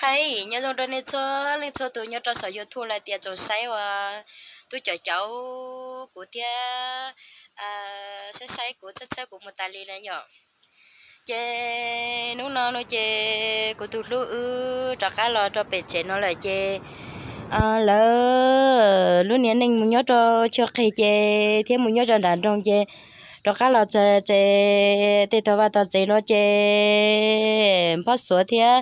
Hais nyob zoo rau nej txhua leej txhua tus nyob rau saum YouTube los tias tsoom saib uas tub cov caum kuv thiab saib saib kuv txhawb txhawb kuv mus tas li na yom. Ces hnub no no ces kuv tus hlub wb rov qab los rau pem tsev no lawm ces lawv lub niag neej mus nyob rau chaw qis ces thiab mus nyob rau nram nroog ces rov qab los txog tsev, tej tog vaj tog tsev no ces nphob xuav thiab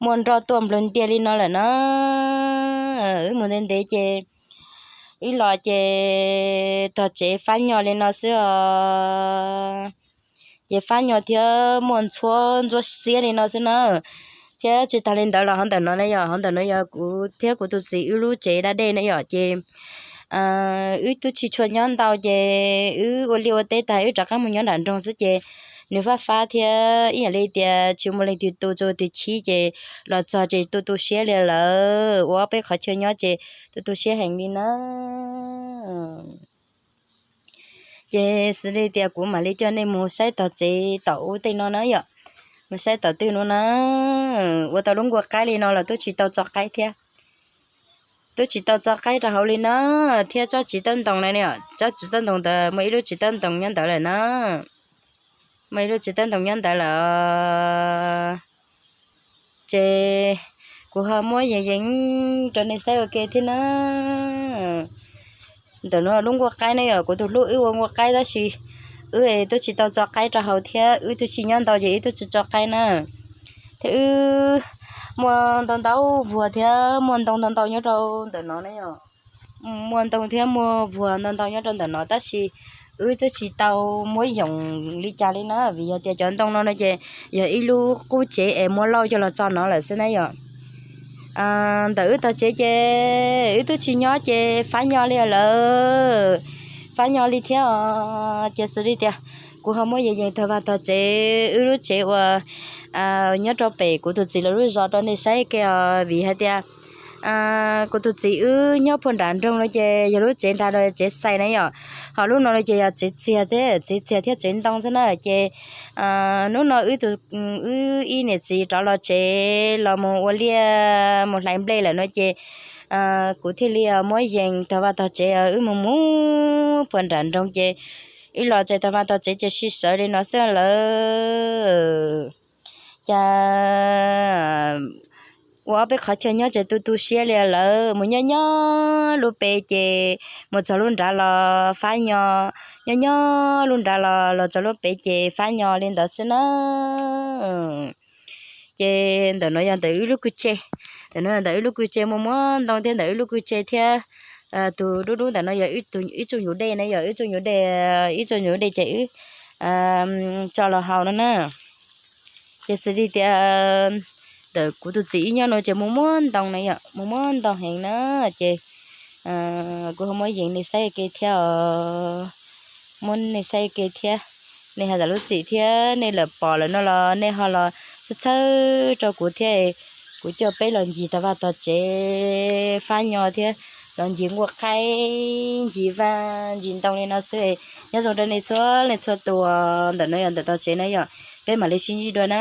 muaj nroj tuaj nplawg ntiag li no lawm na. Wb mus ntev ntev ces wb los ces tog tsev fab nyo li no xwb os. Ces fab nyo thiab muaj ntxhuab ntxhuab xiab li no xwb na. Thiab tsis tas li ntawd los hauv ntawm no ne yom, hauv ntawm no yog kuv thiab kuv tus txiv wb lub tsev da dej ne yom ces wb twb tsis tshua nyob ntau ces wb ua liaj ua teb tag wb rov qab mus nyob nram nroog xwb ces nws fab fab thiab ib yam li tias tsis muaj leej twg tu, tsuas tus chib ces los txog ces tu tu siab li lawm, ua peb qhov chaw nyob ces tu tu siab heev li na. Ces xws li tias kuv mam li coj nej mus saib tog tsev tom ub tej no na yom, mus saib tom twg no na. Ua tau lub nkuaj qaib li no los twb tsis tau tso qaib thiab, twb tsis tau tso qaib rau hauv li na. Thiab tsob txiv tawb ntoos na, tsob txiv tawb ntoos ntawd muaj ib lub txiv tawb ntoos nyob ntawd lawm na, muaj ib lub txiv tawb ntoos nyob ntawd lawm. Ces kuv ho muab yees yees rau nej saib ua ke thiab na. Ntawm no lub nkuaj qaib ne yom, kuv tus hlub wb ua nkuaj qaib tab sis wb twb tsis tau tso qaib rau hauv thiab wb twb tsis nyob ntau ces wb twb tsis tso qaib na. Thiab wb muaj ntau ntau vuag thiab muaj ntoo ntau ntau nyob rau ntawm no ne yom, muaj ntoo thiab muaj vuag ntau ntau nyob rau ntawm no tab sis wb twb tsis tau muab yoos li cas li na vim yog tias cov ntoo no no ces yog ib lub qub tsev es muab lauj coj los tso no lawm xwb na yom. Ntawm wb tog tsev ces wb twb tsis nyob ces fab nyo li lawm, fab nyo li thiab os. Ces xws li tias kuv ho muab yees yees tog vaj tog tsev, wb lub tsev uas nyob rau pem kuv tus txiv lawv lub zos rau nej saib ke os vim hais tias kuv tus txiv wb nyob puag nram nroog no ces yog lub tsev nrad los tsev xais na yom, ho lub no no ces yog tsev txiag thiab, tsev txiag thiab tsev ntoo xwb na. Ces hnub no wb tus, wb ib niam txiv rov los tsev los mus ua liaj mus hlais nplej lawm no ces kuv thiaj li muab yees tog vaj tog tsev wb mus mus puag nram nroog ces wb los txog tog vaj tog tsev ces sib sawv li no xwb lawm. Cas ua ob peb qhov chaw nyob tsev tu tu siab li lawm, mus nyob nyob lub pem ces mus txog lub nrad los fab nyo, nyob nyob lub nrad los los txog lub pem ces fab nyo li ntawd xwb na. Ces ntawm no yog ntawm wb lub kwj tse, ntawm no yog ntawm wb lub kwj tse muaj muab ntoo thiab ntawm wb lub kwj tse thiab tus dub dub ntawm no yog wb tsooj nyuv dej na, yog wb tsooj nyuv dej, ib tsooj nyuv dej ces wb tso los haus no na. Ces xws li tias ntawm kuv tus txiv wb nyob no ces muaj muab ntoo na yom, muaj muab ntoo heev na. Ces kuv ho muab yees nej saib ke thiab os, muab nej saib ke thiab. Nej ho zam lub txim thiab nej lawm pom lawm no los nej ho los txhawb txhawb rau kuv thiab, kuv coj peb los ncig tog vaj tog tsev fab nyo thiab los ncig nkuaj qaib, ncig vaj ncig ntoo li no xwb. Nyob zoo rau nej txhua leej txhua tus, ntawm no yog ntawm tog tsev na yom, peb mam li sib ntsib dua na.